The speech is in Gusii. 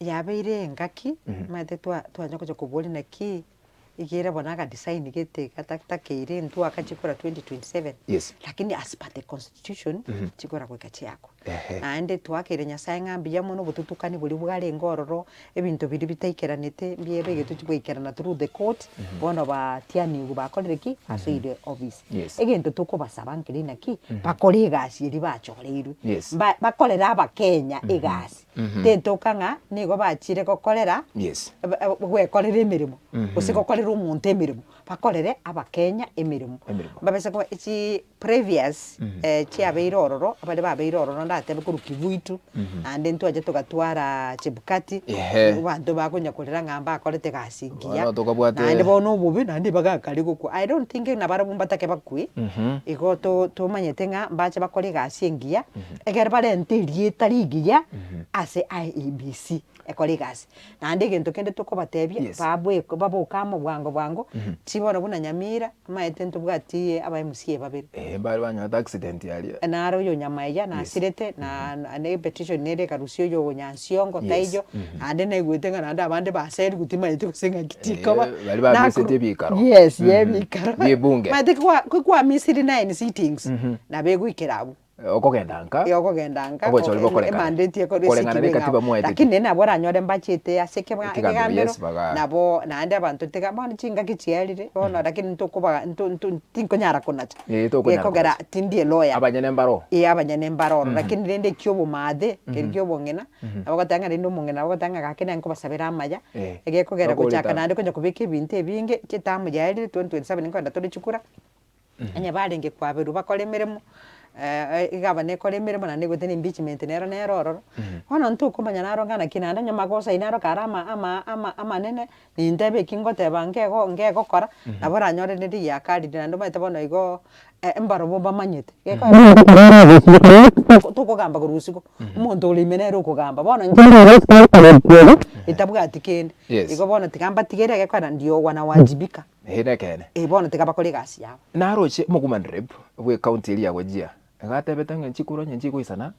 Yabeire engaki, omanyete twa twanya gocha koboria naki, iga ere bono agadesign gete gatakeire intwe agachikora 2027, Yes. lakini as per the constitution, chikora goika chiakwa. Ehe. Naende twakeire Nyasaye ng'a mbuya mono obotutukani boria bwarenge ororo, ebinto biria bitaikeranete mbiabegetwe goikerana through the court, bono batianigwe bakorire ki? Basoire office. Yes. Egento tokobasaba nkeri naki, bakore egasi eria bachoreirwe, Yes. mba bakorere abakenya egasi. Tetoka ng'a nigo bachire gokorera Yes. gwekorera emeremo, gose gokorera omonto emeremo, bakorere abakenya emeremo. Emeremo. Mbabese koba chi previous chiabeire ororo, abare babeire ororo ndatebe korwa Kivuitu, naende ntwache togatwara Chebukati, Ehe. abanto bakonya korera ng'a mbakorete egasi engiya, Bono tokabwate- naende bono obobe naende bagakare gokwa. I don't think nabarabwo mbatake bakwe, igo to tomanyete ng'a mbache bakore egasi engiya, Ekero barente erieta rigiya ase IEBC ekore egasi. Naende egento kende tokobatebia, Yes. babwe baboke amo bwango bwango, chibono buna Nyamira, omanyete ntobwati aba MCA babere. Eh, mbare banyorete accident aria. Naro oyo Nyamaiya nasirete, na na epetition nere ekarusia oyo o Nyansiongo Yes. taiyo, naende naigwete ng'a naende abande baserigwe timanyeti gose ng'aki chikoba. Eh, baria bamiseti ebikaro. Yes, ya ebikaro. Bie ebunge. Omanyete kwa kwamisiri nine sittings, nabo egoikera abwo. Okogenda nka. Eh, okogenda nka, Ogocha oria bokorekana. emandeti ekore Koreng'ana esikigwe nekatiba ng'ao. mwaetete. Lakini nere nabo oranyore mbachete ase ekeba- Ekegambero, ekegambero, yes, baga- nabo naende abanto tiga bono chingaki chiarire, bono lakini ntokoba nto nto tinkonyara konacha. Eh, tokonyara Gekogera konacha. tindi elawyer. Abanyene mbaro. Eh, abanyene mbaro ororo, lakini rende eki'obomaathe, keri kia obong'ina, nabo ogoteba ng'a rende omong'ina nabo ogoteba ng'a gaki naye nkobasabera amaya, Eh, egekogera bakoreta. gochaka naende konya kobeka ebinto ebinge, chitamu yaerire 2027 nkogenda tore chikura. Onye barenge kwaberwa bakore emeremo, egavana ekore emeremo naende egote na impeachment nero nere ororo, bono ntokomanya naro ng'a naki naende onye magoso aywo naro kare ama ama ama amanene, nintebe eki ngoteba nkego nkegokora, nabo oranyore rende riakarire naende omanyete bono igoo mbarobwo mbamanyete, tokogamba korwa isiko, omonto ore ime nere okogamba, bono inche etabwati kende, Yes. igo bono tiga mbatigere egekogera ndio wanawajibika. Eeh nekeene. Eh, bono tiga bakore egasi yabo. Naroche omowoman rep bwe county eria ya Wajir iga atebete ng'a chikura onye nchigoisana.